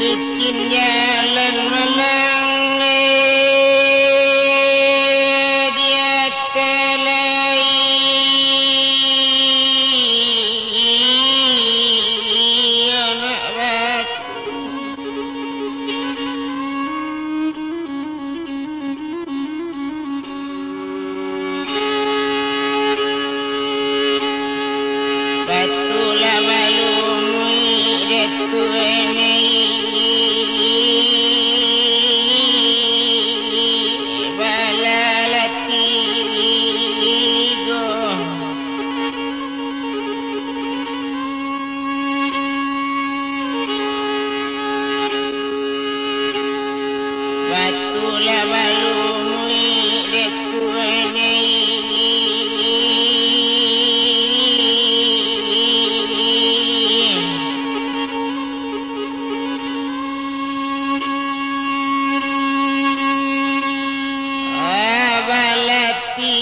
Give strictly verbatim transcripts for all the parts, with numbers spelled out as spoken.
Licin jalan malang di ateh lai, anak batu. Batu lah balumuik dek tuan ai, bala lah tigo. Batu lah balumuik dek tuan ai. Abalati.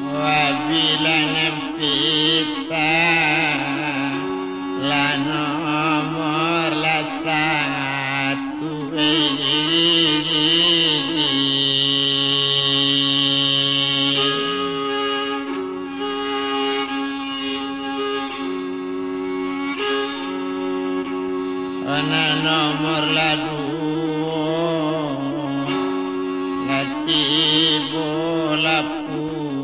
Wabilang nan pita, lah nomor lah satu. Anak nomor lah duo, lah tibo lah puluah.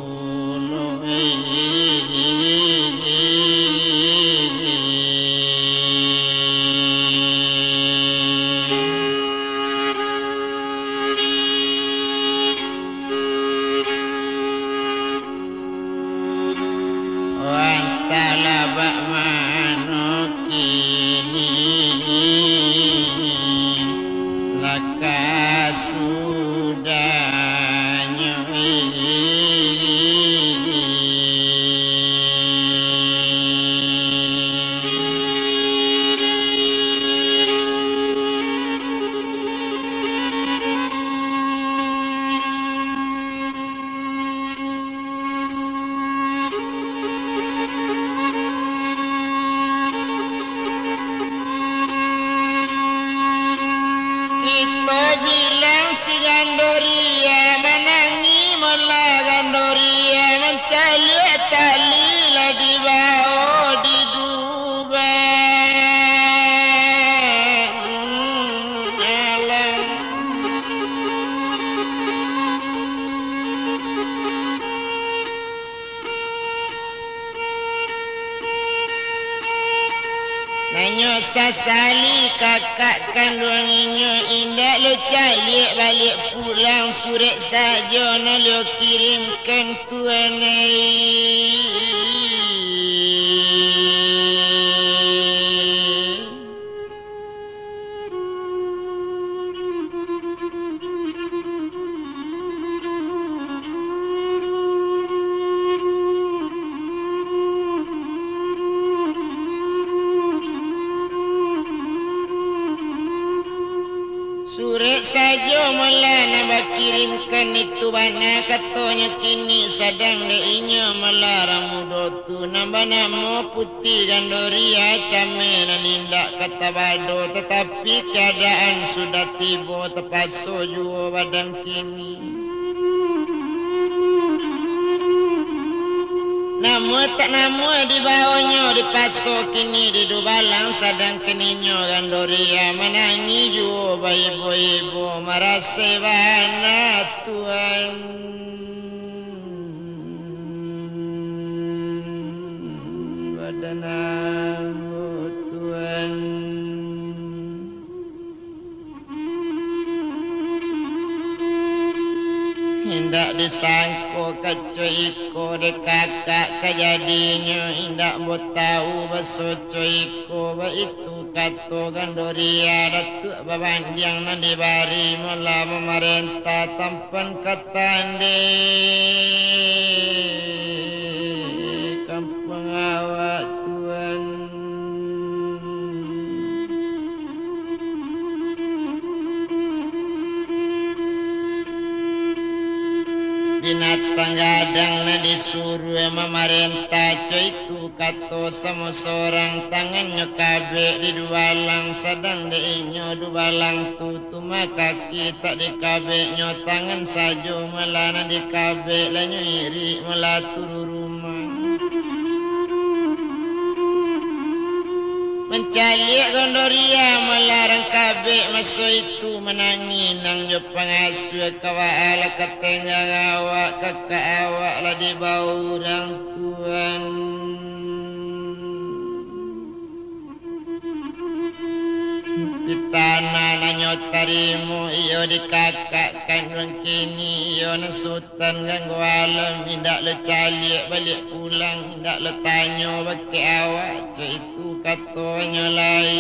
Antahlah bak mano kini, lah ka sudahnyo. Kito bilang si Gandoria, manangih molah Gandoria, mancaliak tali lah dibao di dubalang. Nanyo sasali kakak kanduang inyo, indak lo caliak baliak pulang, surek sajo nan lo kirimkan tuan ai. Surek sajo molah nan bakirimkan itu, bana katonyo kini sadang dek inyo malarang budo tu nan banamo Puti Gandoria, cameh nan indak ka tabado, tatapi keadaan sudah tibo, tapaso juo badan kini. Namuah tak namuah dibaonyo, dipaso kini di dubalang, sadangkan inyo Gandoria manangih juo baibo-ibo, marasai bana tuan. Badan ambo tuan. Indak Disangko kaco iko dek kakak kajadinyo, indak bo tau baso co iko, baitu kato Gandoria, Datuak Babandiang nan dibari malah mamarentah tampan ka tandeh kampuang awak tuan. Binatang gadang nan disuruah mamarentah, co itu kato samo sorang, tangannyo kabek di dubalang, sadang dek inyo dubalang tu, tuma kaki tak dikabeknyo, tangan sajo malah nan dikabek, lah nyo irik malah turun rumah. Mancaliak Gandoria malah rang kabek maso itu, mananginang jo pangasuah ka baa lah ka tenggang awak, kakak awak lah dibao urang tuan. Pitana nan nyo tarimo iyo di kakak kanduang kini, iyo nan Sutan Ganggo Alam, indak lo caliak baliak pulang, indak lo tanyo bakeh awak, co itu katonyo lai.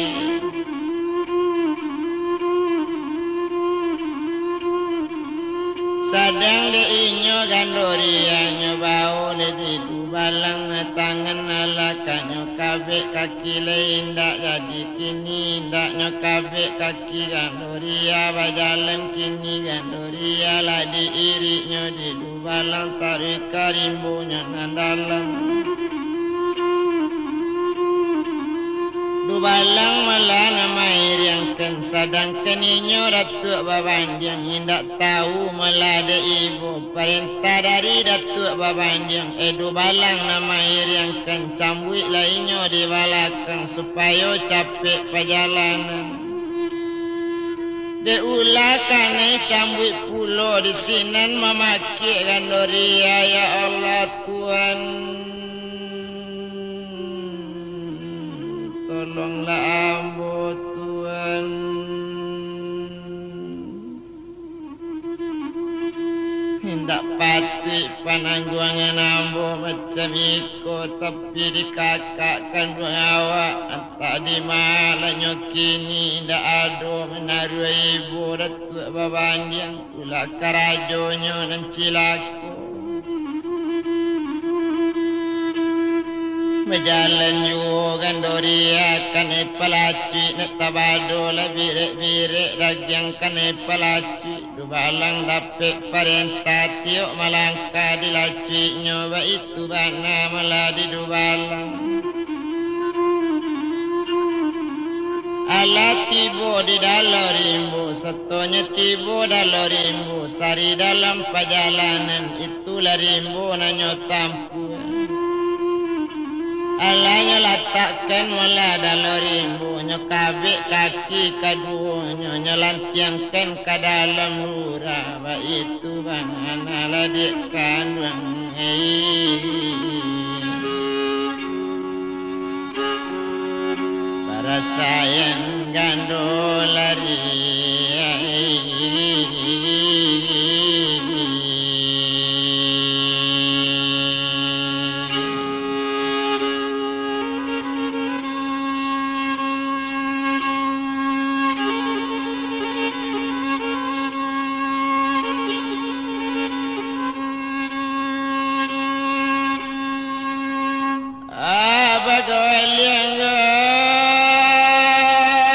Sadang dek inyo Gandorianyo bao lai di dubalang, tangan alah kanyo kabek, kaki lai indak jadi kini, indak nyo kabek kaki Gandoria bajalan kini, Gandoria lah diiriknyo di dubalang taruih ka rimbonyo nan dalam. Dubalang malah nan mairiangkan, sadangkan inyo Datuak Babandiang indak tau malah dek ibo parentah dari Datuak Babandiang, eh, dubalang nan mairiangkan, cambuiklah inyo di balakang supayo capek pajalanan. Dek ulah kanai cambuik pulo di sinan mamakiak Gandoria, ya Allah Tuan. Tolonglah ambo, Tuan. Indak patuik panangguangan ambo macam iko, tapi di kakak kanduang awak, antah di ma lah nyo kini, indak ado manaruah ibo Datuak Babandiang. Ulah karajonyo nan cilako. Bajalan juo Gandoria kanai palacuik, nak tabado lah birek-birek dagiang kanai palacuik. Dubalang dapek parentah tiok malangkah dilacuiknyo, baitu bana malah di dubalang. Alah tibo di dalam rimbo, satonyo tibo dalam rimbo, sari dalam pajalanan, itulah rimbo nan nyo tampuah. Alah nyo latakkan malah dalam rimbo, nyo kabek kaki kaduonyo, nyo lantiangkan ka dalam lurah, baitu bana lah dek kanduang. Parasaian Gandolari. Abah galiang,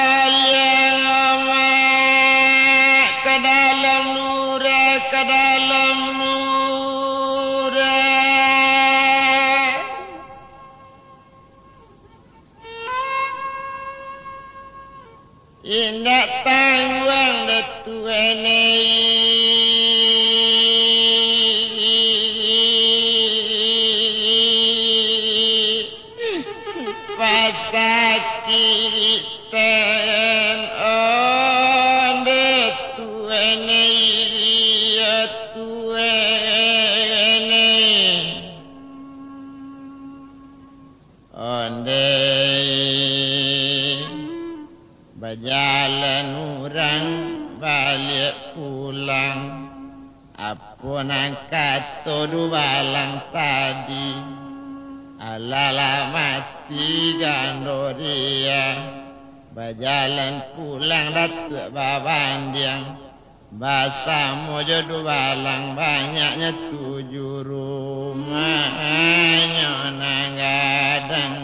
galiang amak ka dalam lurah, ka dalam lurah. Indak tangguang dek tuan ai. Pasakitan ondeh tuan ai, ya tuan ai. Ondeh, bajalan urang baliak pulang, apo Nan kato dubalang tadi, alah lah mati Gandoria. Bajalan pulang Datuak Babandiang, basamo jo dubalang banyaknyo tuju, rumahnyo nan gadang.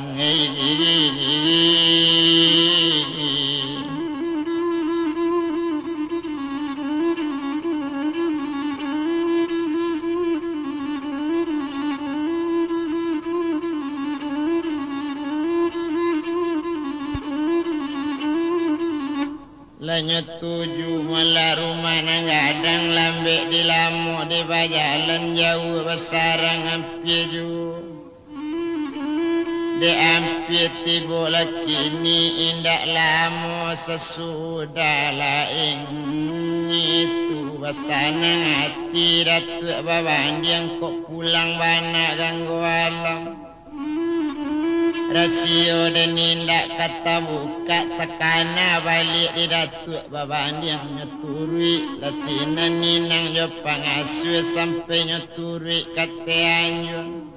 Lah nyo tuju malah rumah nan gadang, lambek di lamo di bajalan, jauah basarang ampia juo. Dek ampia tibo lah kini, indak lamo sasudah lah ingitu, basanang ati Datuak Babandiang kok pulang bana Ganggo Alam. Rasio den indak ka tabukak, takana baliak di Datuak Babandiang nyo turuik, lah sinan inang jo pangasuah sampai nyo turuik ka Teanjuang.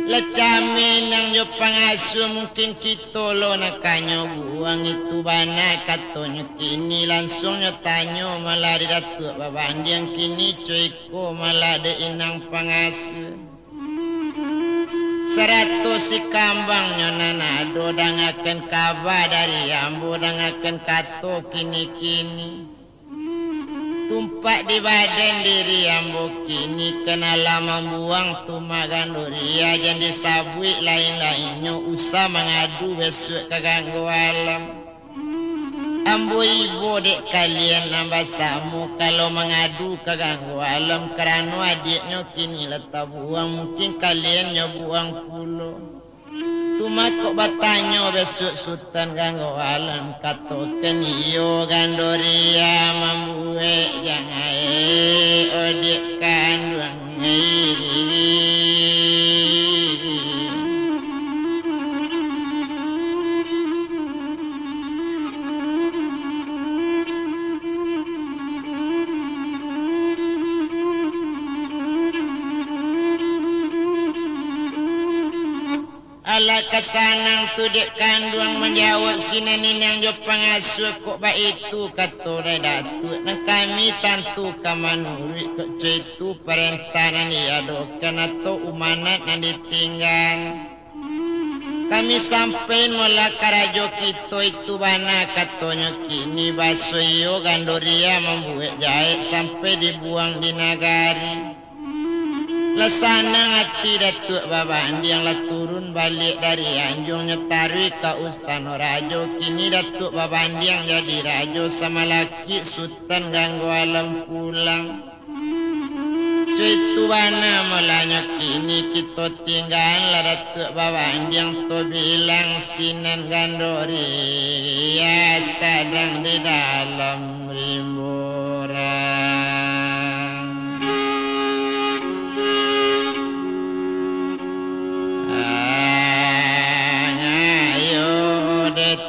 Lah cameh inang jo pangasuah, mungkin kito lo nan ka nyo buang, itu bana katonyo kini, langsuang nyo tanyo malah di Datuak Babandiang, kini co iko malah dek inang pangasuah. Sarato si Kambang nyo nan ado, dangakan kaba dari ambo, dangakan kato kini-kini. Tumpak di badan diri ambo kini, kan alah mambuang tu mah Gandoria, jan disabuik lain-lainnyo, usah mangadu bisuak ka Ganggo Alam. Ambo ibo dek kalian nan basamo, kalau mangadu ka Ganggo Alam, karano adiaknyo kini lah tabuang, mungkin kalian nyo buang pulo. Tu mah kok batanyo bisuak Sutan Ganggo Alam, katokan iyo Gandoria mambuek, jan ae odiak kanduang. Alah ka sanang tu dek kanduang manjawab sinan inang jo pangasuah, kok baitu kato dek Datuak, nan kami tantu ka manuruik, kok co itu parentah nan diadokan atau umanat nan ditinggaan. Kami sampaian molah karajo kito itu bana, katonyo kini baso iyo Gandoria mambuek jaek sampai dibuang di nagari. Lah sanang ati Datuak Babandiang, lah turun baliak dari anjuang, nyo taruih ka Ustano Rajo. Kini Datuak Babandiang jadi rajo, samalakik Sutan Ganggo Alam pulang. Co itu bana molahnyo kini kito tinggaan, lah Datuak Babandiang tabilang sinan Gandoria sadang di dalam rimbo urang. Angayo dek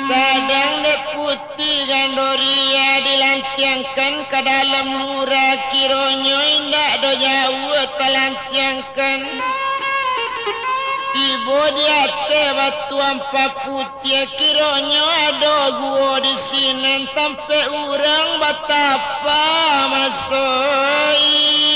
Sadang dek Puti Gandoria dilantiangkan ka dalam lurah, kironyo indak doh jauah talantiangkan. Tibo di ateh batu ampia putiah, kironyo ado guo di sinan, tampek urang batapa maso itu.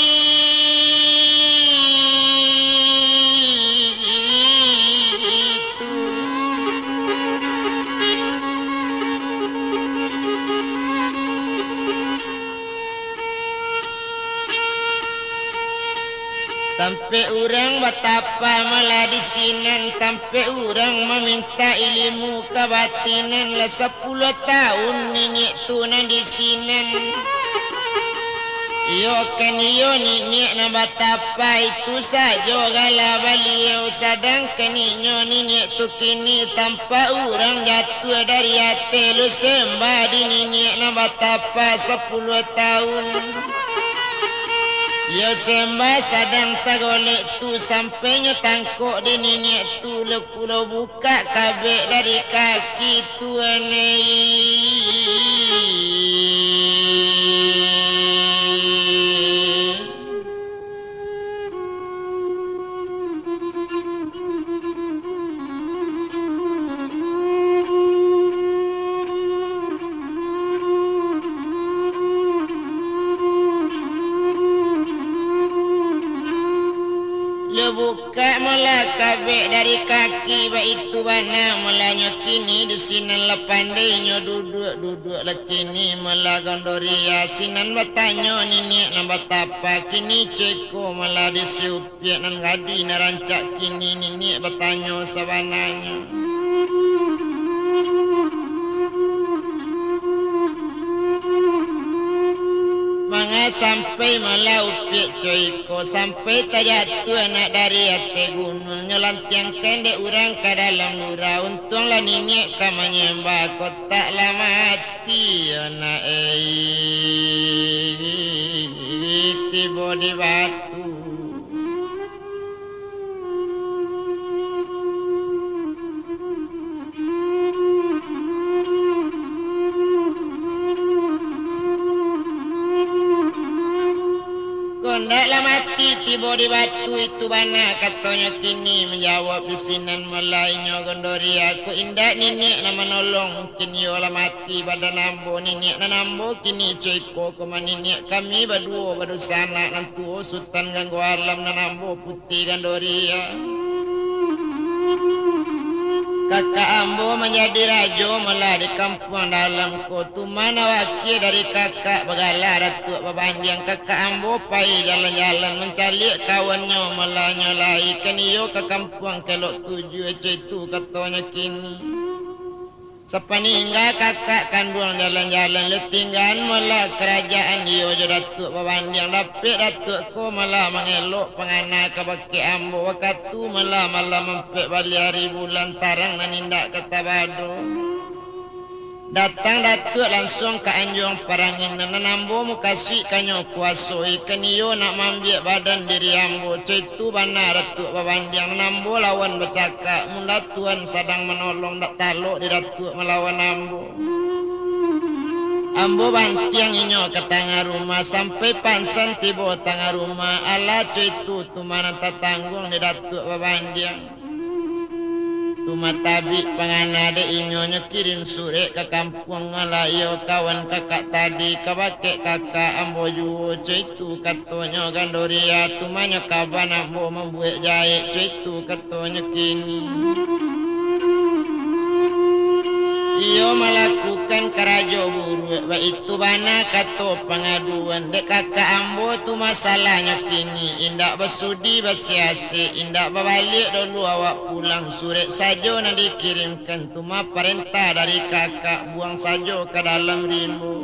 Tampek urang batapa malah di sinan, tampek urang mamintak ilimu kabatinan, lah sapuluah taun niniak tu nan di sinan. Iyo kan iyo niniak nan batapa itu sajo gala baliau, sadangkan inyo niniak tu kini tampak urang jatuah dari ateh lo sembah di niniak nan batapa sapuluah taun. Iyo sembah sadang tagolek tu sampai nyo tangkok di niniak tu lo pulo bu- kak kabek dari kaki tuan ai. Lo bu- Kak, malah kabek dari kaki, baitu bana malah nyo kini di sinan lah pandai nyo duduak, duduak lah kini malah gondoriah. Sinan batanyo niniak nan batapa, kini co iko malah di siupiak nan gadi nan rancak kini niniak batanyo sabananyo. Manga sampai malah upiak co iko, sampai tajatuah nak dari ateh gunuang, nyo lantiangkan dek urang ka dalam lurah. Untuanglah niniak ka manyembah, kok tak lah mati yo nak, eh, tibo di batu. Kok ndak lah mati tibo di batu itu bana, katonyo kini manjawab di sinan malah inyo gondoriah, kok indak niniak nan manolong, mungkin iyo lah mati badan ambo, niniak nan ambo kini co iko. Ko maniniak kami baduo badosanak nan tuo Sutan Ganggo Alam nan ambo Puti Gandoriah. Kakak ambo manjadi rajo malah di kampuang dalam ko, tumanah wakia dari kakak bagala Datuak Babandiang. Kakak ambo pai jalan-jalan mancaliak kawannyo malah nyo lai kan iyo ka kampuang kelok tujuah, co itu katonyo kini. Sapaningga kakak kanduang jalan-jalan, lo tinggaan malah karajaan iyo jo Datuak Babandiang. Dapek Datuak ko malah mangelok pangana kabake ambo, wakatu malah malam ampek baliah ari bulan tarang nan indak ka tabado. Datang Datuak lansuang ka anjuang paranginan, nan ambo mukasuik ka nyo kuasoi, kan iyo nak maambiak badan diri ambo. Co itu bana Datuak Babandiang, nan ambo lawan bacakak, mula Tuhan sadang manolong, dak talok di Datuak malawan ambo. Ambo bantiang inyo ka tangah rumah, sampai pansan tibo tangah rumah, alah co itu tumanah tatangguang di Datuak Babandiang. Tumatabik pangana dek inyo, nyo kirim surek ka kampuang, alah iyo kawan kakak tadi, kabake kakak ambo juo, co itu katonyo Gandoriah, tumanyo kaban ambo mambuek jahek, co itu katonyo kini. Iyo malakukan karajo buruak, baitu bana kato pangaduan, dek kakak ambo tu masalahnyo kini, indak basudi basiasek, indak babaliak dulu awak pulang, surek sajo nan dikirimkan tu mah parentah dari kakak, buang sajo ka dalam rimbo.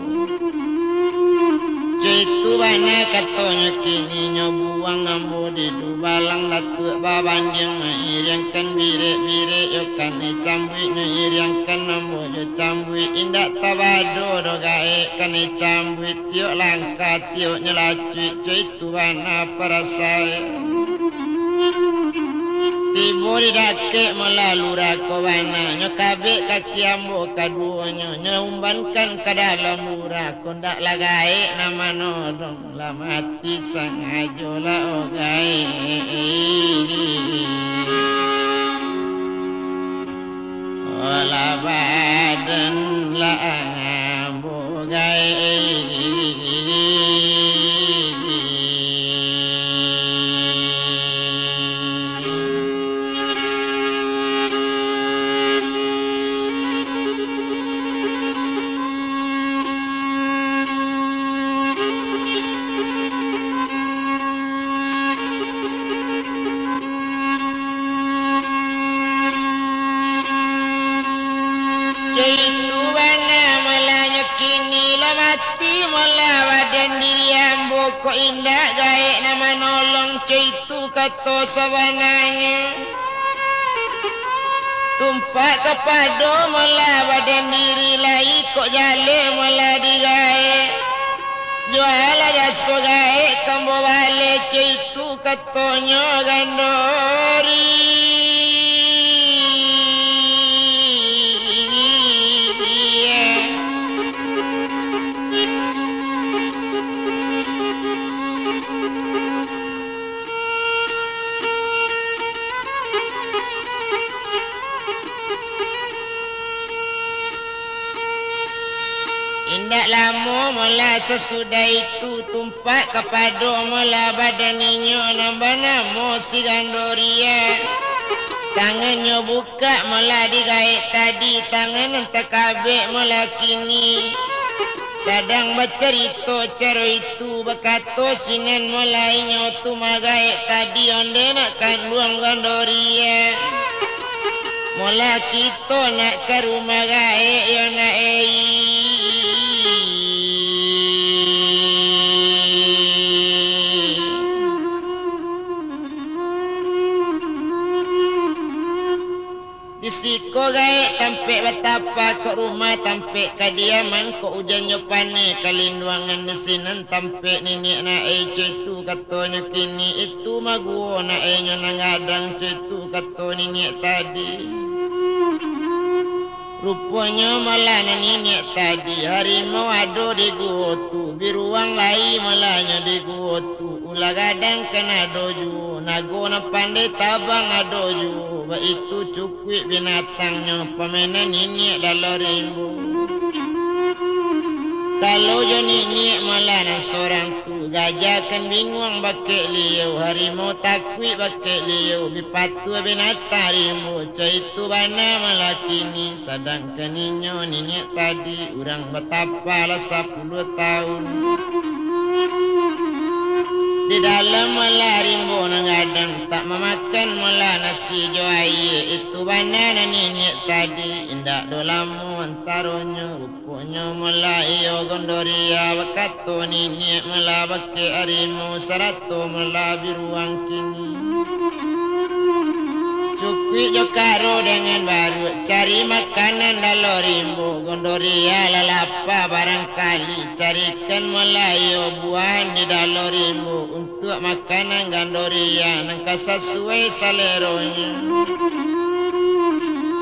Co itu bana katonyo kini, nyo buang ambo di dubalang, Datuak Babandiang mairiangkan birek-birek, yo kanai cambuik nyo iriangkan ambo jo cambuik, indak tabado doh gaek kanai cambuik, tiok langkah tiok nyo lacuik, co itu bana parasai. Tibo di dakek malah lurah ko bana, nyo kabek kaki ambo kaduonyo, nyo umbankan ka dalam lurah ko, ndak lah gaek nan manolong, lah mati sangajo lah ogai. Olah badan lah ambo gai. Caitu kok indak gaek nan manolong, co itu kato sabananyo. Tumpak kapado molah badan diri lai, kok jaleh molah digaek. Jualah jaso gaek kambo baleh, co itu katonyo Gandoria. Indak lamo molah sasudah itu, tumpak kapado molah badan inyo nan banamo si Gandoria. Tangannyo bukak molah digaek tadi, tangan nan takabek molah kini. Sadang bacarito caro itu, bakato sinan molah inyo tu, magaek tadi ondeh nak kanduang Gandoria. Molah kito nak ka rumah gaek yo nak ei. Di siko gaek tampek batapa, kok rumah tampek kadiaman, kok ujan jo paneh kalinduangan, di sinan tampek niniak nak ei, co itu katonyo kini, itu maguo nak ei nyo nan gadang, co itu kato niniak tadi. Ruponyo malah nan niniak tadi, harimau ado di guo tu, biruang lai malahnyo di guo tu, ulah gadang kan ado juo, nago nan pandai tabang ado juo, baitu cukuik binatangnyo, pamainan niniak dalam rimbo. Kalau jo niniak malah nan sorang tu, gajah kan binguang bakeh liau, harimau takuik bakeh liau, bi patuah binatang rimbo, caitu bana malah kini. Sadangkan inyo niniak tadi, urang batapa lah sapuluah taun. Di dalam malah rimbo nan gadang, tak mamakan malah nasi jo aia, itu bana nan niniak tadi. Indak doh lamo antaronyo, ruponyo malah iyo Gondoria bakato niniak malah bakeh harimau sarato malah biruang kini. Cukuik jo karo dangan baruak, cari makanan dalam rimbo. Gondoria lah lapa barangkali, carikan malah iyo buahan di dalam rimbo, untuak makanan Gandoria nan ka sasuai saleronyo.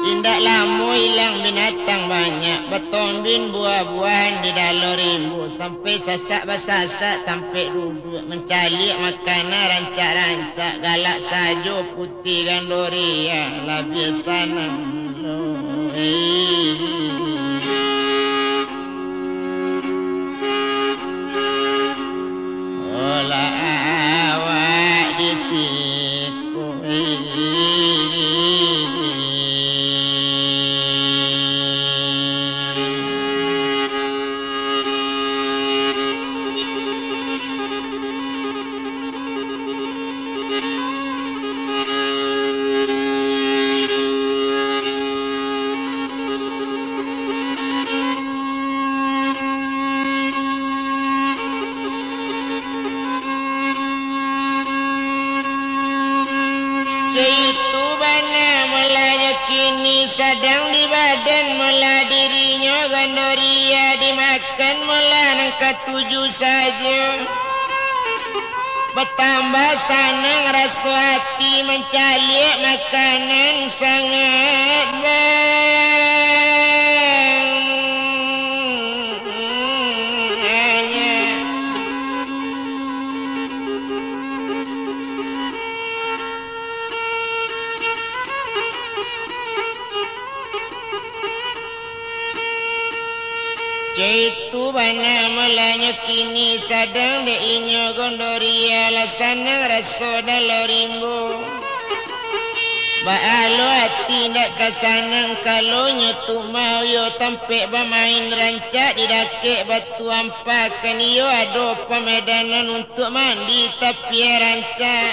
Indak lamo ilang binatang banyak, batombin buah-buahan di dalam rimbo, sampai sasak basasak tampek duduak, mancaliak makanan rancak-rancak, galak sajo putih Gandoria, labiah sanang lo. Olah awak di siko. Caitu bana malah nyo kini, sadang di badan malah dirinyo Gandoria, dimakan malah nan katuju sajo. Batambah sanang raso ati, mancaliak makanan sangaik banyak. Caitu bana malah nyo kini, sadang dek inyo Gondoria lah sanang raso dalam rimbo. Baa lo ati indak ka sanang, kalau nyo tu mah iyo tampek bamain, rancak di dakek batu ampakan, iyo ado pamedanan untuak mandi tapi rancak.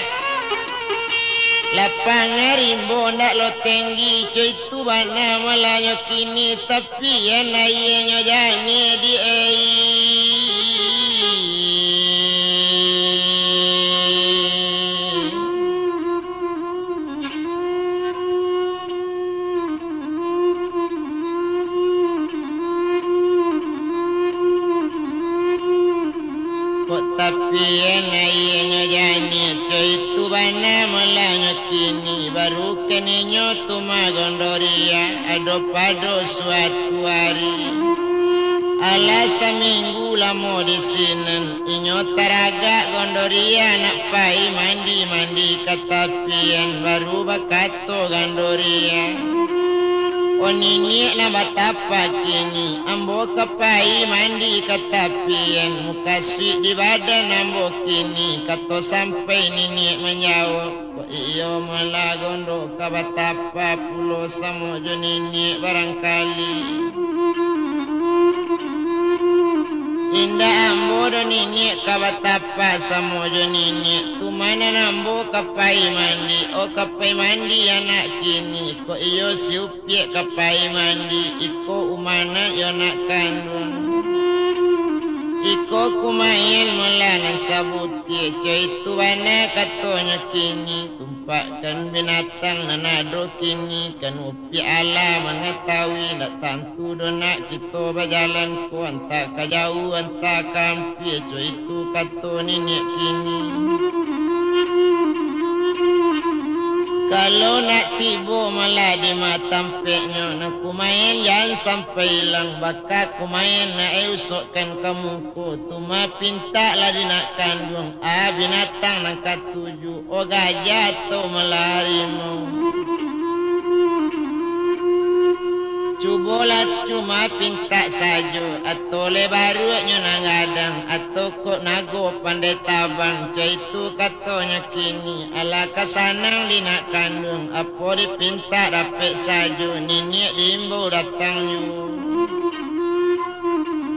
Lapangan rimbo ndak lo tenggi, co itu bana malah nyo kini, tapian aianyo janiah di ai. Kok tapian aianyo janiah, co itu bana mulanyo kini, baru kan inyo tu ma gondoriah, ado pado suatu ari. Alah saminggu lamo di sinan, inyo taragak gondoriah nak pai mandi-mandi ka tapian, baru bakato gondoriah, "O niniak nan batapa kini, ambo ka pai mandi ka tapian, mukasuik di badan ambo kini," kato sampai niniak manjawab, "Kok iyo malah gondo ka batapa pulo samo jo niniak barangkali." "Indak ambo doh niniak ka batapa samo jo niniak, tu ma nan ambo ka pai mandi, o ka pai mandi anak kini, kok iyo si Upiak ka pai mandi, iko umanak yo nak kanduang. Iko kumain mulah nan sabutia, co itu bana katonyo kini, tumpakkan binatang nan ado kini, kan Upiak alah mangatahui, ndak tantu doh nak kito bajalan ko, antah ka jauah, antah ka ampia, co itu kato niniak kini. Kalau nak tibo malah di ma tampeknyo, nan kumain jan sampai ilang, baka kumain nak e usokkan ka muko, tu ma pintak lah di nak kanduang, a binatang nan katuju, o gajah atau malah harimau. Cubolah cuma pintak sajo, atau le baruaknyo nan gadang, atau kok nago pandai tabang, co itu katonyo kini, alah ka sanang di nak kanduang, apo dipintak dapek sajo, niniak diimbau datang juo.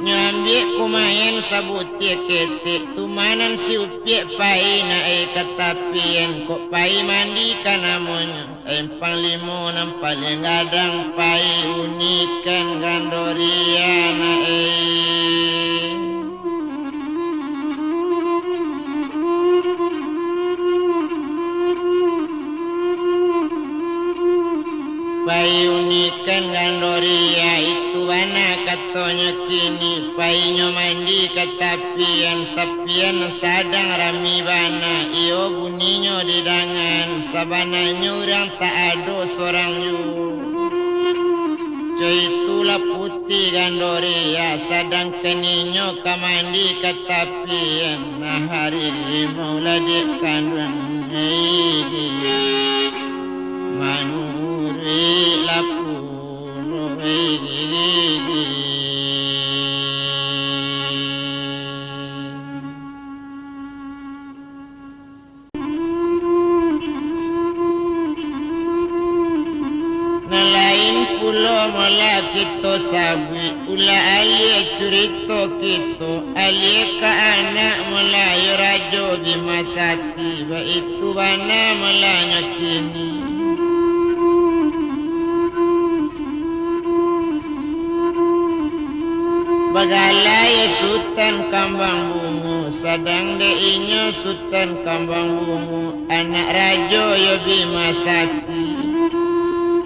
Nyo ambiak kumain sabutia ketek, tu ma nan si Upiak pai nak e ka tapian, kok pai mandi ka namonyo. Ampang limo nan paliang gadang, pai unikan gandoria nak e. Pai unikan gandoria, itu bana katonyo kini, painyo mandi ka tapian, tapian sadang rami bana, iyo buninyo didangaan, sabananyo urang tak ado sorang juo. Co itulah putih gandoria, sadangkan inyo ka mandi ka tapian, nah harimau lah dek kanduang, manuruik lah pulo. Nan lain pulo malah kito sabuik, ulah alia curito kito, alia ka anak malah yo Rajo Bima Sati, baitu bana malahnyo kini. Bagala yo Sutan Kambang Bungo, sadang dek inyo Sutan Kambang Bungo, anak Rajo yo Bima Sati.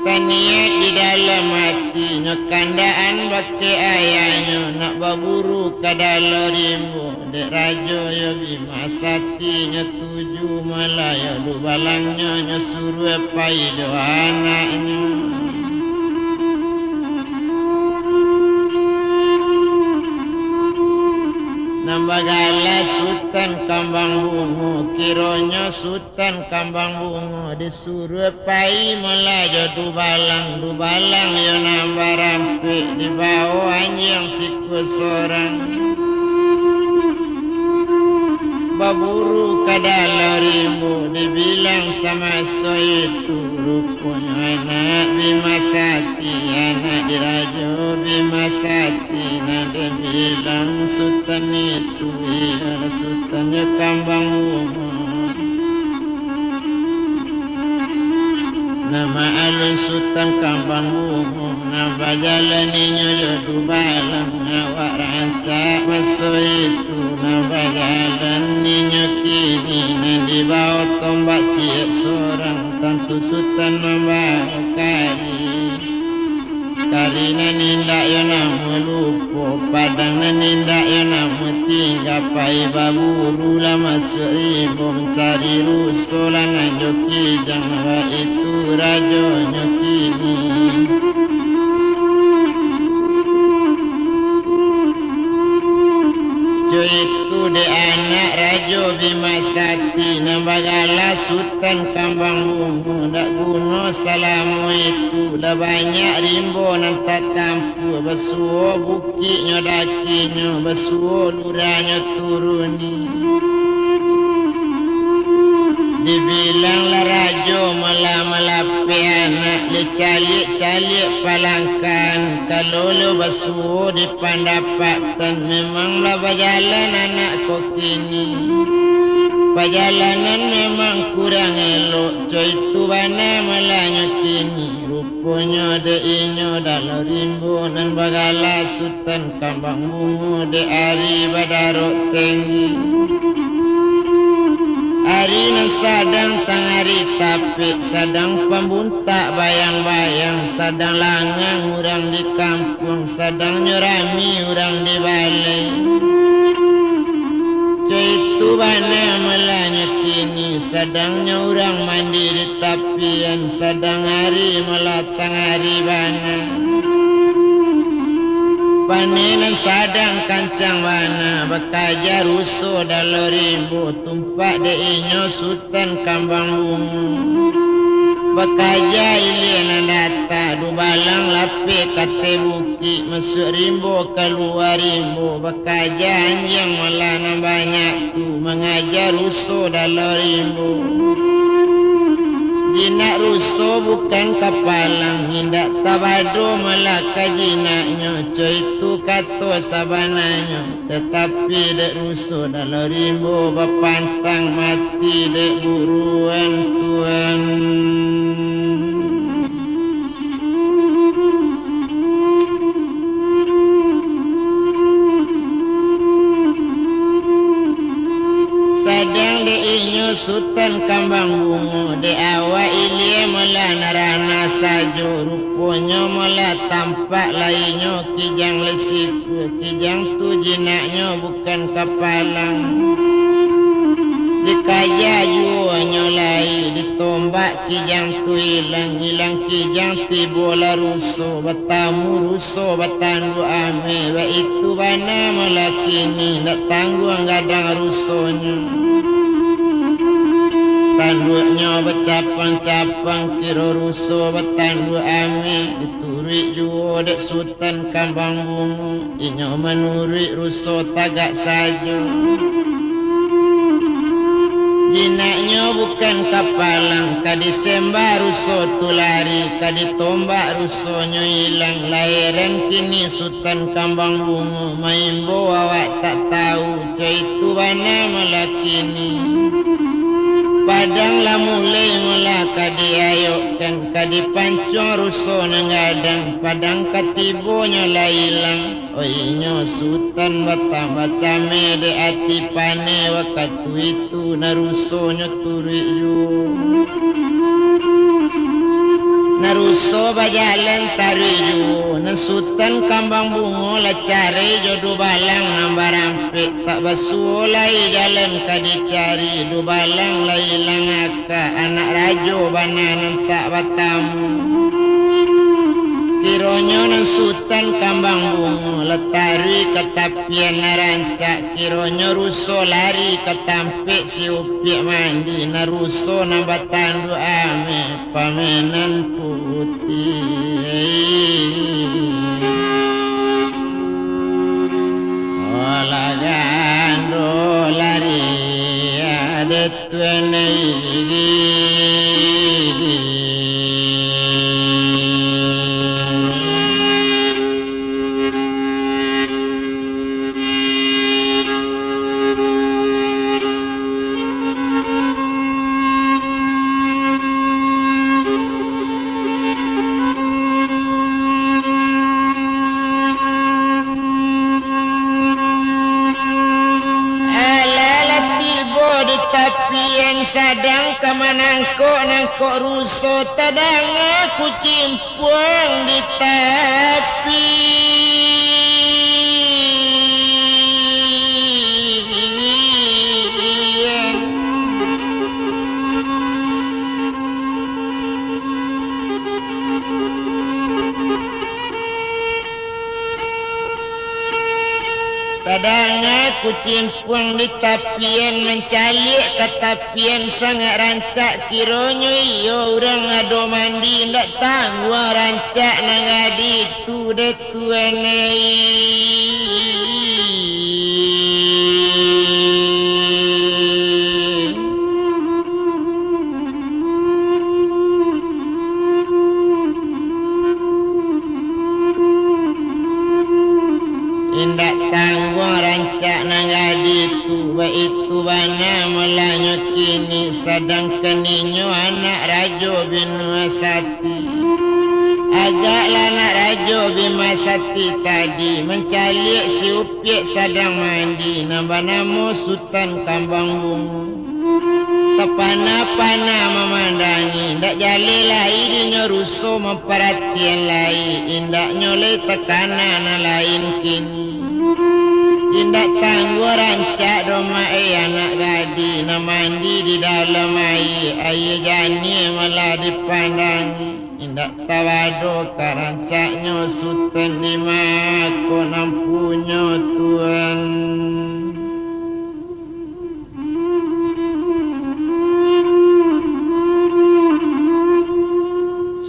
Taniat di dalam ati, nyo kandakan bakeh ayahnyo, nak baburu ka dalam rimbo, dek Rajo yo Bima Sati nyo tuju, malah yo dubalangnyo nyo suruah pai jo anaknyo. Nan bagala Sutan Kambang Bungo, kironyo Sutan Kambang Bungo disuruah pai malah jo dubalang, dubalang yo nan barampek, dibao anjiang sikua sorang. Baburu ka dalam rimbo, dibilang samaso itu, ruponyo anak Bima Sati, anak dirajo Bima Sati, nan dibilang Sutan itu, iyolah Sutan jo Kambang Bungo. Nama alun Sutan Kambang Bungo, nan bajalan inyo jo dubalang, awak rancak maso itu, nan bajalan inyo kini, nan dibao tombak ciek sorang, tantu Sutan mambao kari. Kari nan indak yo namuah lupo, padang nan indak yo namuah tingga, Pai baburu lah masuak rimbo, mancari ruso lah nan jo kijang, baitu rajonyo kini. Co itu dek anak Rajo Bima Sakti, nan bagala Sutan Kambang Bungo, dak guno salamo itu, lah banyak rimbo nan tatampuah, basuo bukiknyo dakinyo, basuo luranyo turuni. Dibilang lah rajo malah malapeh anak, dek caliak-caliak palangkahan, kalau lo basuo dipandapatan, memang lah bajalan anak ko kini. Pajalanan memang kurang elok, co itu bana malahnyo kini. Ruponyo dek inyo dalam rimbo nan bagala Sutan Kambang Bungo dek ari badarok tenggi. Ari nan sadang tangari tapek, sadang pambuntak bayang-bayang, sadang langang urang di kampuang, sadangnyo rami urang di balai. Co itu bana malahnyo kini, sadangnyo urang mandi di tapian, sadang ari malah tangari bana. Paneh nan sadang kancang bana, bakaja ruso dalam rimbo, tumpak dek inyo Sutan Kambang Bungo. Bakaja ilia nan data, dubalang lapeh kateh bukik, masuak rimbo, kalua rimbo, bakaja anjiang malah nan banyak tu, mangaja ruso dalam rimbo. Jinak ruso bukan kapalang, indak tabado malah ka jinaknyo, co itu kato sabananyo. Tatapi dek ruso dalam rimbo, bapantang mati dek buruan tuan. Sadang dek inyo Sutan Kambang Bungo, dek awak ilia malah narana sajo, ruponyo malah tampak lai nyo kijang lai sikua, kijang tu jinaknyo bukan kapalang. Dikaja juo nyo lai, ditombak kijang tu ilang, ilang kijang tibolah ruso, batamu ruso batanduak ameh, baitu bana malah kini, ndak tangguang gadang rusonyo. Tanduaknyo bacapang-capang, kiro ruso batanduak ameh, dituruik juo dek Sutan Kambang Bungo. Inyo manuruik ruso tagak sajo. Jinaknyo bukan kapalang, ka disembah ruso tu lari, ka ditombak rusonyo ilang. Lah heran kini Sutan Kambang Bungo, maimbau awak tak tahu, co itu bana malah kini. Padang lah mulai malah ka diayokkan, ka dipancuang ruso nan gadang, padang ka tibonyo lah ilang. Oi, inyo Sutan batambah cameh dek ati paneh wakatu itu, nan rusonyo turuik juo. Nan ruso bajalan taruih juo, nan Sutan Kambang Bungo lah carai jo dubalang nan barampek, tak basuo lai jalan ka dicari, dubalang lah ilang aka, anak rajo bana nan tak batamu. Kironyo nan Sutan Kambang Bungo lah taruih ka tapian nan rancak, kironyo ruso lari ka tampek si Upiak mandi, nan ruso nan batanduak ameh pamenan putiah. Olah gando lari, ade tuan iri. Alah lah tibo di tapian, sadang ka manangkok-nangkok ruso, tadanga kucing puang di tapi. Cimpuang di tapian, mancaliak ka tapian, sangaik rancak kironyo iyo urang ado mandi, indak tangguang rancak nan gadi tu dek Tuan ai. Indak tangguang rancak nan gadi tu, baitu bana malah nyo kini, sadangkan inyo anak rajo binua sati. Agaklah anak rajo Bima Sati tadi mancaliak si Upiak sadang mandi, nan banamo Sutan Kambang Bungo. Tapanah-panah mamandangi, indak jaleh lai dinyo ruso mamparatian lai, indaknyo lai takana nan lain kini. Indak tangguang rancak doh mak, eh, anak gadi, nan mandi di dalam aia, aia janiah malah dipandangi. Indak tabado ka rancaknyo Sutan di mako nan punyo Tuan.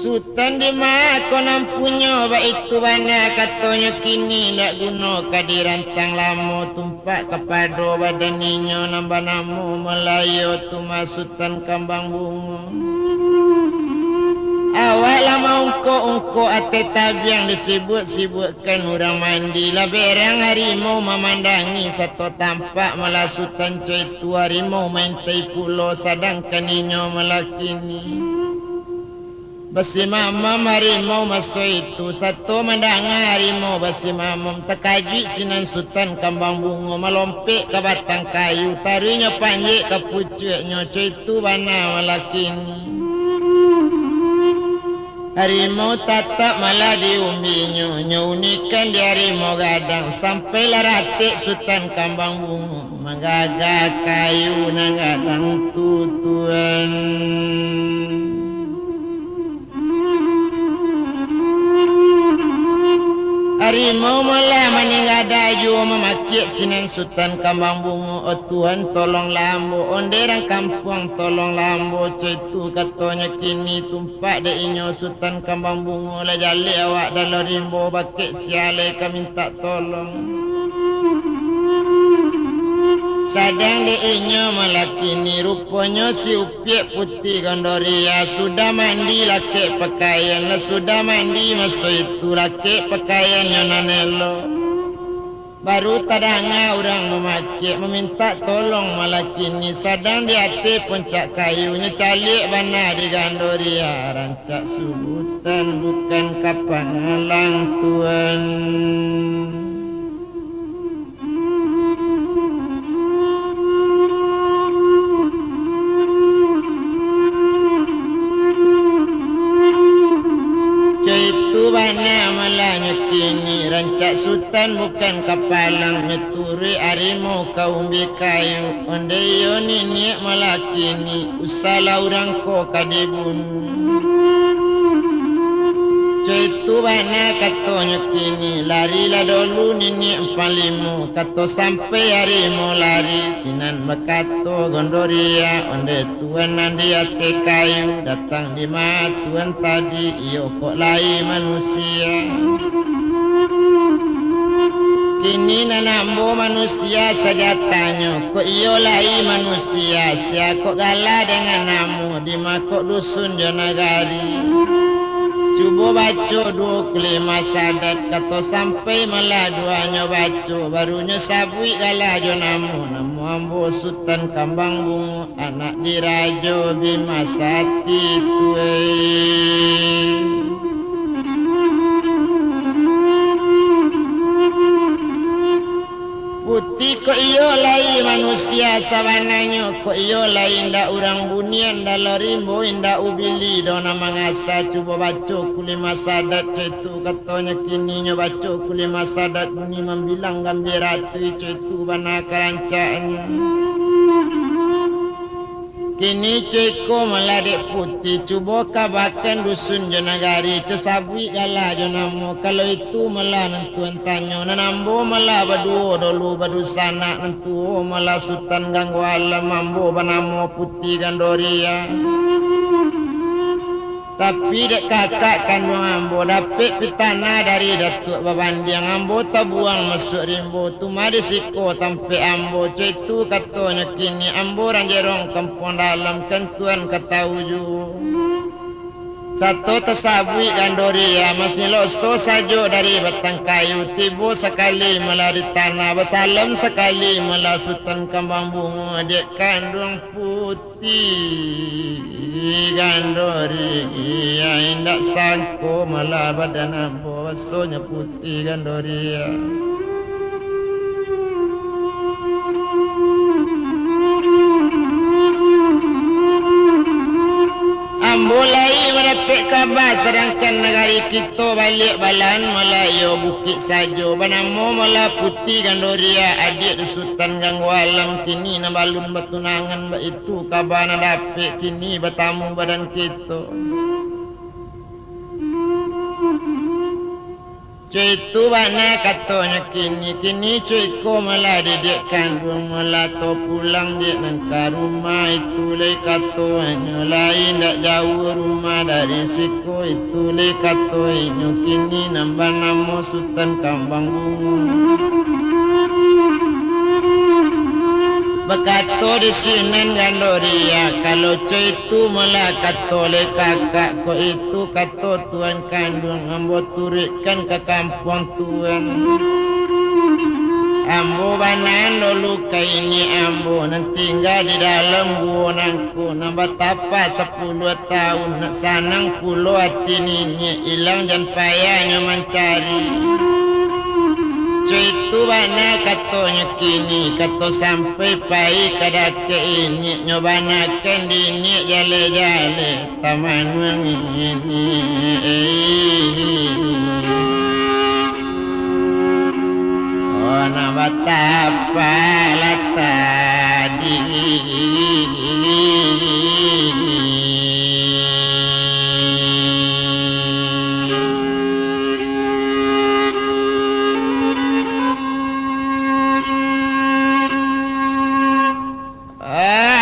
Sutan di mako nan punyo, baitu bana katonyo kini, indak guno ka dirantang lamo, tumpak kapado badan inyo nan banamo Malayo tu mah Sutan Kambang Bungo. Awak lah maungkok-ungkok ateh tabiang, disibuak-sibuakkan urang mandi, lah berang harimau mamandangi, sato tampak malah Sutan co itu harimau maintai pulo, sadangkan inyo malah kini basimamam harimau maso itu, sato mandanga harimau basimamam, takajuik sinan Sutan Kambang Bungo, malompek ka batang kayu, taruihnyo panjek ka pucuaknyo, co itu bana malah kini. Harimau tatap malah diumbinyo, nyo unikan di harimau gadang, sampailah ratek Sutan Kambang Bungo, manggagah kayu nan gadang tu, Tuan. Harimau malah maninggadah juo mamakiak sinan Sutan Kambang Bungo, "O Tuan, tolonglah ambo, onde rang kampuang, tolonglah ambo," co itu katonyo kini, tumpak dek inyo Sutan Kambang Bungo, "Lah jaleh awak dalam rimbo, bakeh sia lai ka mintak tolong." Sadang dek inyo malah kini, ruponyo si Upiak Puti Gondoria sudah mandi lakek pakaian, lah sudah mandi maso itu lakek pakaiannyo nan elok. Baru tadanga urang mamakiak, mamintak tolong malah kini, sadang di ateh puncak kayu, nyo caliak bana di Gondoria, rancak subutan bukan kapalang, Tuan. Co itu bana malah nyo kini, rancak Sutan bukan kapalang, nyo turuik harimau ka umbih kayu, ondeh iyo niniak malah kini, usahlah urang ko ka dibunuah. Co itu bana katonyo kini, larilah dolu niniak Ampang Limo, kato sampai harimau lari, sinan bakato Gondoria, ondeh Tuan nan di ateh kayu, datang di ma Tuan tadi, iyo kok lai manusia. Kini nan ambo manusia sajatanyo, kok iyo lai manusia, sia kok gala dengan namo, di ma kok dusun jo nagari. Cubo baco duo kalima sadat, kato sampai malah duanyo baco, baru nyo sabuik gala jo namo, namo ambo Sutan Kambang Bungo, anak dirajo Bima Sati tu, eh. Puti kok iyo lai manusia sabananyo, kok iyo lai indak urang bunian dalam rimbo, indak ubili doh nan mangasa. Cubo baco kalima sadat, co itu katonyo kini, nyo baco kalima sadat bunyi mambilang gambia ratu, co itu bana karancaknyo. Kini co iko malah dek Puti, cubo kabakan dusun jo nagari, co sabuik gala jo namo, kalau itu malah nantuan tanyo, nan ambo malah baduo dolu badusanak, nan tuo malah Sutan Ganggo Alam, ambo banamo Puti Gandoria. Tapi dek kakak kanduang ambo, dapek pitanah dari Datuak Babandiang, ambo tabuang masuak rimbo, tu mah di siko tampek ambo, co itu katonyo kini, ambo urang Jerong Kampuang Dalam, kan tuan ka tahu juo. Sato tasabuik Gandoria, masih loso sajo dari batang kayu, tibo sakali malah di tanah, basalam sakali malah Sutan Kambang Bungo, dek kanduang Puti Gandoria, indak sangko malah badan ambo, basonyo Puti Gandoria. Ambo lai mandapek kaba, sadangkan nagari kito baliak balahan malah iyo bukik sajo, banamo malah Puti Gandoria, adiak di Sutan Ganggo Alam, kini nan balun batunangan, baitu kaba nan dapek kini batamu badan kito. Co itu bana katonyo kini, kini co iko malah didiak kanduang, malah to pulang diak nan ka rumah, itu lai katonyo, lai indak jauah rumah dari siko, itu lai kato inyo kini nan banamo Sutan Kambang Bungo. Bakato di sinan Gandoria, kalau co itu malah kato lai kakak ko, itu kato tuan kanduang, ambo turuikkan ka kampuang tuan. Ambo bana dulu ka iniak ambo nan tingga di dalam guwo nangko, nan batapa sapuluah taun, nak sanang pulo ati niniak, ilang jan payahnyo mancari. Co itu bana katonyo kini, kato sampai pai ka dakek iniak, nyo banakan di iniak jaleh-jaleh. Tamanuang ini, oh, nak batapa lah tadi.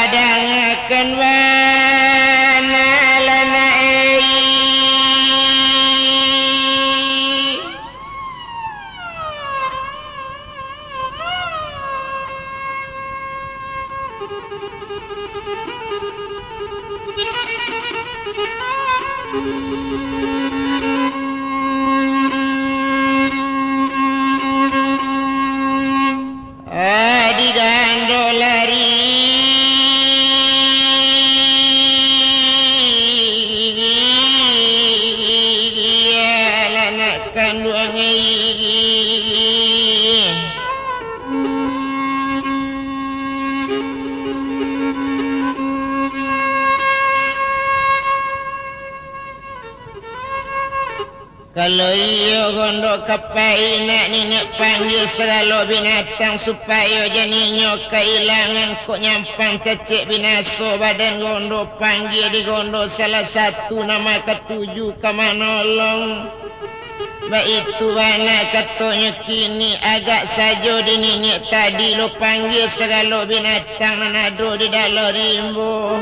Dangakan bana lah nak, eh. Ah, digando lari. Alah, nak kanduang ai. Kalau iyo gondok kapai, nak niniak panggia sagalo binatang, supayo jan inyo kailangan. Kok nyampang cacek binaso badan gondok, panggia di gondok salah satu nan mah katuju ka manolong. Baitu bana katonyo kini, agak sajo di niniak tadi lo panggia sagalo binatang nan ado di dalam rimbo.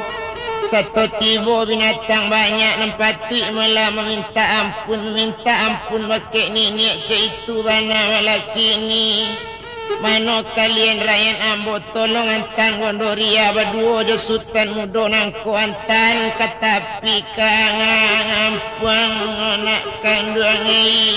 Sato tibo binatang banyak nan patuik malah mamintak ampun, mamintak ampun bakeh niniak, co itu bana malah kini. Mano kalian rakyat ambo, tolong antaan Gondoria baduo jo Sutan Mudo nangko, antaan ka tapi ka ngampuang nak kanduang ai.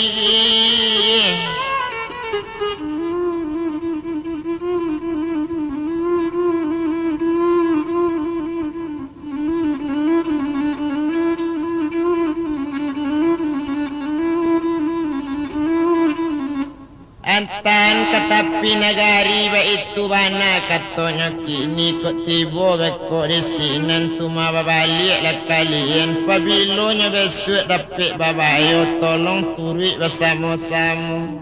Antaan ka tapi nagari, baitu bana katonyo kini. Kok tibo beko di sinan, tu mah babaliak lah kalian. Pabilonyo bisuak dapek babayo, tolong turuik basamo-samo.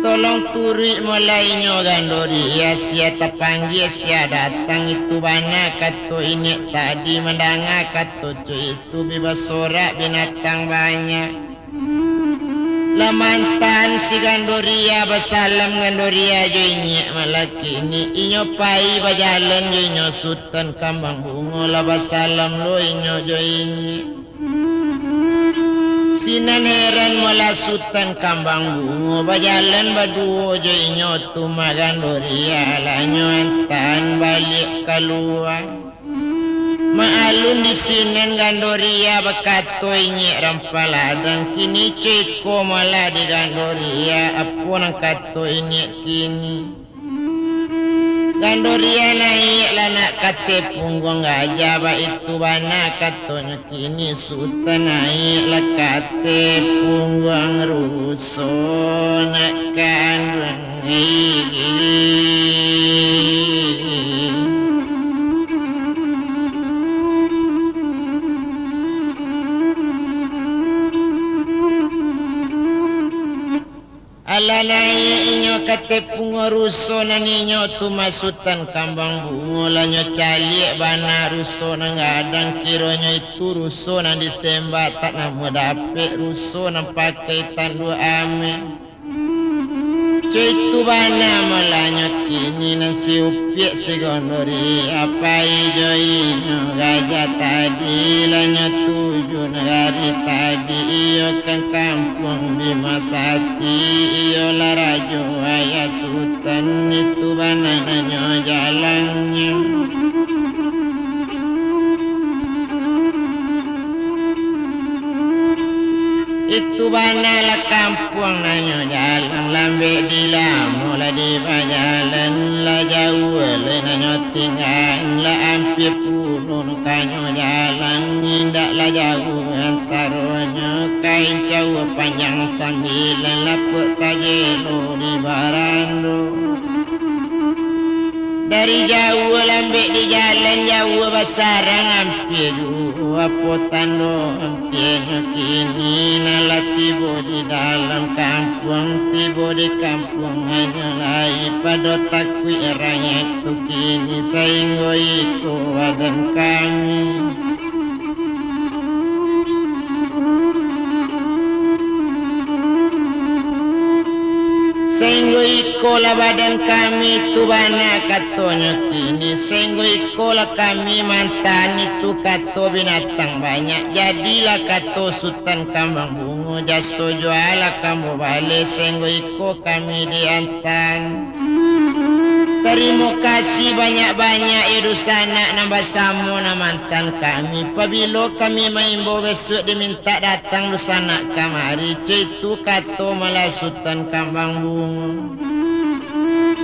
Tolong turuik molai nyo Gandoria, sia tapanggia, sia datang, itu bana kato inyiak tadi, mandanga kato cuik itu bi basorak binatang banyak. Lah mantan si Gandoria basalam Gandoria jo inyiak malam kini, inyo pai bajalan jo inyo Sutan Kambang Bungo, lah basalam lo inyo jo inyiak. Sinan heran malah Sutan Kambang Bungo, bajalan baduo jo inyo tu mah Gandoria, lah nyo antaan baliak kalua. Maalun di sinan Gandoria bakato inyiak rampah ladang, kini co iko malah di Gandoria, apo nan kato inyiak kini? Gandoria naiak lah nak ka ateh pungguang gajah, baitu bana katonyo kini Sutan naiak lah ka ateh pungguang ruso nak kanduang. Alah naiak inyo ka ateh pungguang ruso nan inyo tu mah Sutan Kambang Bungo, lah nyo caliak bana ruso nan gadang, kironyo itu ruso nan disembah tak namuah dapek, ruso nan pakai tanduak ameh. Co itu bana malah nyo kini nan si Upiak si Gondori, apai jo inyo gajah tadi, lah nyo tuju nagari tadi, iyo kan kampuang Bima Sati, iyolah Rajo Ayah Sutan, itu bana nan nyo jalannyo. Itu bana lah kampuang nan nyo jalang, lambek di lamo lah di bajalan, lah jauah lai nan nyo tinggaan, lah ampia pulo ka nyo jalang, indak lah jauah antaronyo, kain cawua panjang sambilan, lapek tajelo di barando. Dari jauah lambek di jalan, jauah basarang ampia juo, apo tando ampianyo kini, nan lah tibo di dalam kampuang, tibo di kampuang hanyo lai pado takuik rakyat tu kini, sainggo iko badan kami. Sainggo ikolah badan kami tu bana katonyo kini, sainggo ikolah kami mantan itu kato binatang banyak, jadilah kato Sutan Kambang Bungo, jaso jualah ka ambo baleh, sainggo iko kami diantan. Tarimo kasih banyak-banyak, yo dunsanak nan basamo nan mantan kami. Pabilo kami maimbau bisuak dimintak datang dunsanak kamari, co itu kato malah Sutan Kambang Bungo.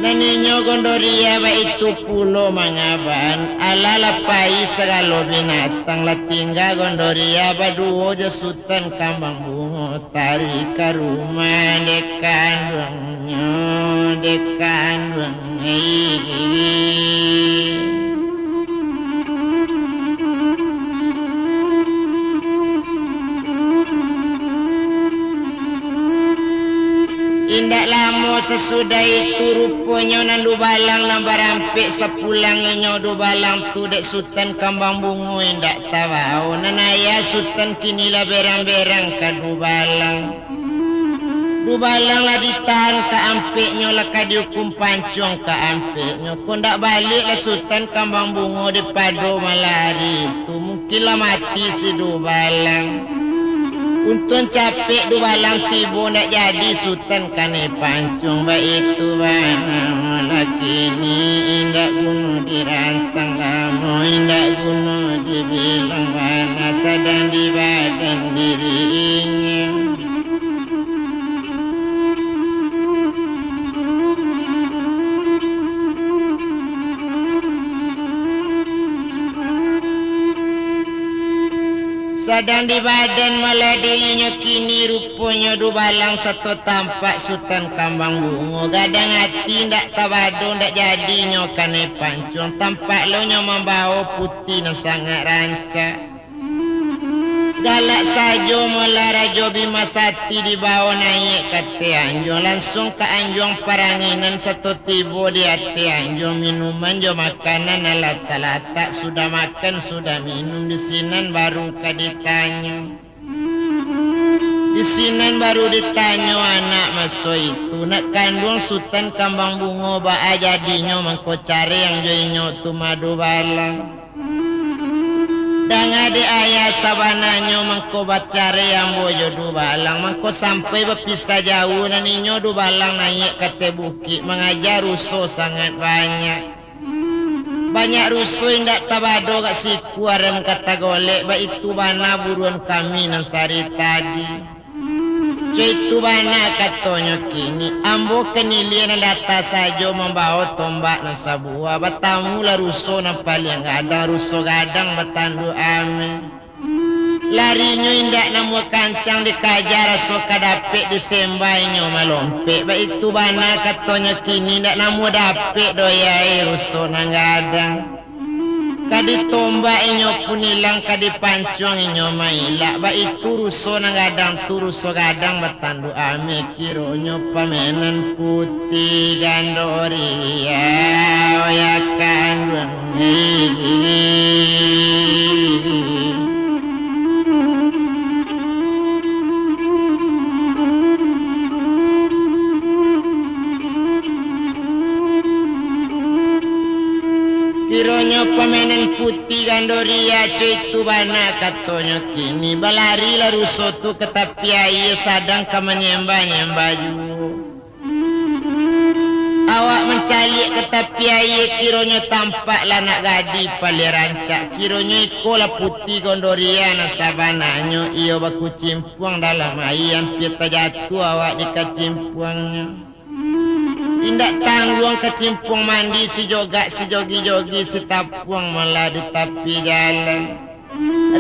Nan inyo Gondoriah baitu pulo mangaban, alah lah pai sagalo binatang, lah tingga Gondoriah baduo jo Sutan Kambang Bungo. Taruih ka rumah dek kanduangnyo, dek kanduang. Indak lamo sasudah itu, ruponyo nan dubalang nan barampek sapulang inyo dubalang tu dek Sutan Kambang Bungo indak tabao. Nan ayah Sutan kini lah berang-berang ka dubalang. Dubalang lah ditahan ka ampeknyo, lah ka diukum pancuang ka ampeknyo. Kok ndak baliak lah Sutan Kambang Bungo dipado malah ari itu, mungkin lah mati si dubalang. Untuang capek dubalang tibo, ndak jadi Sutan kanai pancuang. Baitu bana malah kini, indak guno dirantang lamo, indak guno dibilang bana, sadang di badan diri inyo. Sadang di badan malah dirinyo kini, ruponyo dubalang sato tampak Sutan Kambang Bungo. Gadang ati ndak tabado, ndak jadi nyo kanai pancuang. Tampak lo nyo mambao puti nan sangaik rancak. Galak sajo mula Rajo Bima Sati dibao naiak ka ateh anjuang, lansuang ka anjuang paranginan, sato tibo di ateh anjuang, minuman jo makanan alah talatak, sudah makan, sudah minum, di sinan baru ka ditanyo. Di sinan baru ditanyo anak maso itu, nak kanduang Sutan Kambang Bungo, baa jadinyo mangko caraian jo inyo tu mah Dubalang. Danga dek ayah, sabananyo mangko bacarai ambo jo Dubalang, mangko sampai bapisah jauah, nan inyo Dubalang naiak ka ateh bukik mangaja ruso sangaik banyak. Banyak ruso indak tabado gak siku, arem ka tagolek, baitu bana buruan kami nan sari tadi. Co itu bana katonyo kini, ambo kanai nan data sajo mambao tombak nan sabuah, batamulah ruso nan paliang gadang, ruso gadang batanduak ameh. Larinyo indak namuah kancang, dikaja raso ka dapek, disemba inyo malompek, baitu bana katonyo kini, indak namuah dapek doh, yai, ruso nan gadang. Ka ditombak inyo pun ilang, ka dipancuang inyo mailak, baitu ruso nan gadang tu, ruso gadang batanduak ameh, kironyo pamenan Puti Gandoria, ya kanduang. Kironyo pamenan Puti Gandoria, co itu bana katonyo kini, balarilah ruso tu ka tapi aia, sadang ka manyemba-nyemba juo. Awak mancaliak ka tapi aia, kironyo tampaklah anak gadih paliang rancak, kironyo ikolah Puti Gondoria nan sabananyo, iyo bakucimpuang dalam aia, ampia tajatuah awak di kacimpuangnyo. Indak tangguang kacimpuang mandi, sijogak sijogi-jogi, sitapuang malah di tapi jalan.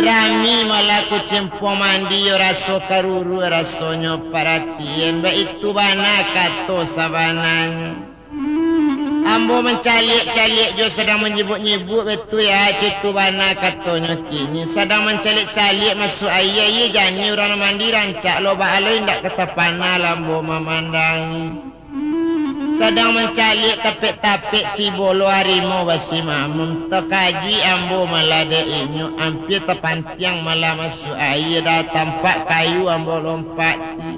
Rami malah kacimpuang mandi, yo raso karuruak rasonyo, paratian, baitu bana kato sabananyo. Ambo mancaliak-caliak juo, sadang manyibuk-nyibuk, baitu ya, co itu bana katonyo kini. Sadang mancaliak-caliak masuak aia, aia janiah urang nan mandi rancak lo, baa lo indak ka tapana lah ambo mamandangi. Sadang mancaliak tapek-tapek, tibo lo harimau basimamam. Takajuik ambo malah dek inyo, ampia tapantiang malah masuak aia, dah tampak kayu ambo lompati.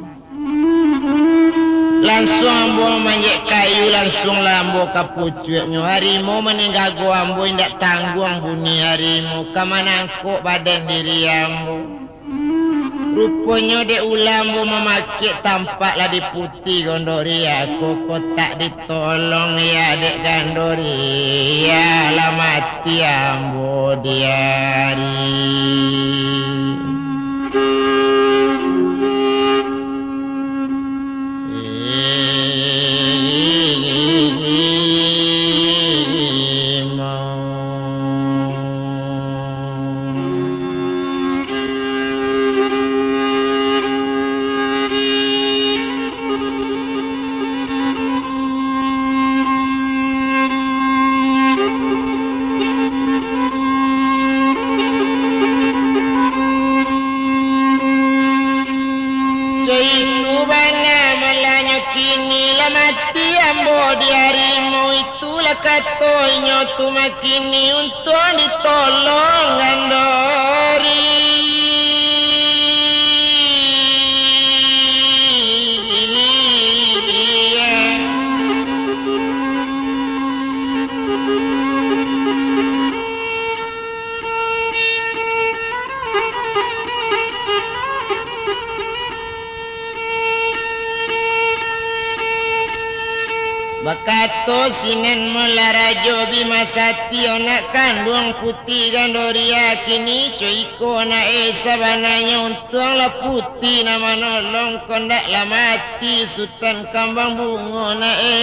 Lansuang ambo manjek kayu, lansuanglah ambo ka pucuaknyo. Harimau maninggago ambo, indak tangguang bunyi harimau, ka manangkok badan diri ambo. Ruponyo dek ulah ambo mamakek, tampaklah di Puti Gondoria ko, kok tak ditolong ya dek Gandoria, lah mati ambo di ari. Caitu bana malahnyo kini, lah mati ambo di harimau, itulah kato inyo tu mah kini, untuang ditolong Gandori. Bakato sinan malah Rajo Bima Satio, nak kanduang Puti Gandoria, kini co iko nak e, sabananyo untuanglah Puti nan manolong ko, ndak lah mati Sutan Kambang Bungo nak e.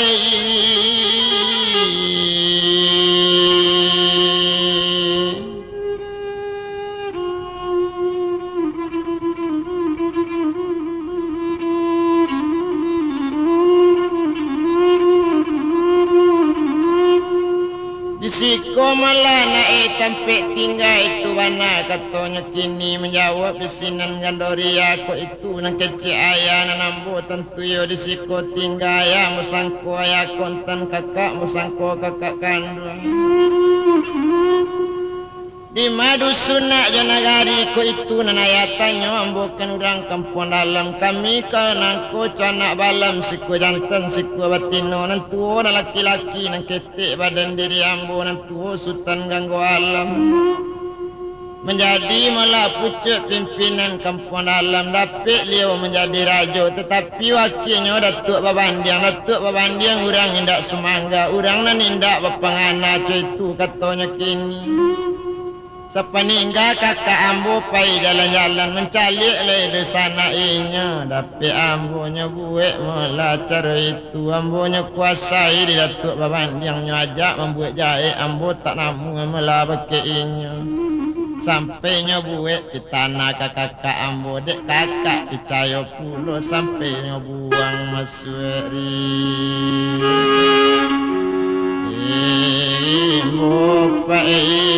Di Siko malah nak e tampek tingga itu bana, katonyo kini manjawab di sinan Gandoria ko itu nan kecek ayah nan ambo tantu iyo di siko tingga ayah musangko ayah kontan kakak musangko kakak kanduang. Di ma dusun nak jo nagari ko itu nan ayah tanyo, ambo kan urang kampuang dalam, kami ka nangko canak balam, siko jantan siko batino, nan tuo nan laki-laki nan ke Tek badan diri ambo nan tuo Sutan Ganggo Alam. Manjadi malah pucuak pimpinan kampuang dalam, dapek liau manjadi rajo, tatapi wakianyo Datuak Babandiang. Datuak Babandiang urang indak sumangga, urang nan indak bapangana, co itu katonyo kini. Sapaningga kakak ambo pai jalan-jalan, mancaliak lai dunsanak inyo, dapek ambo nyo buek molah caro itu, ambo nyo kuasai di Datuak Babandiang, nyo ajak mambuek jahek, ambo tak namuah molah bakeh inyo. Sampai nyo buek pitana ka kakak ambo, dek kakak picayo pulo, sampai nyo buang masuak ri. Imbo pai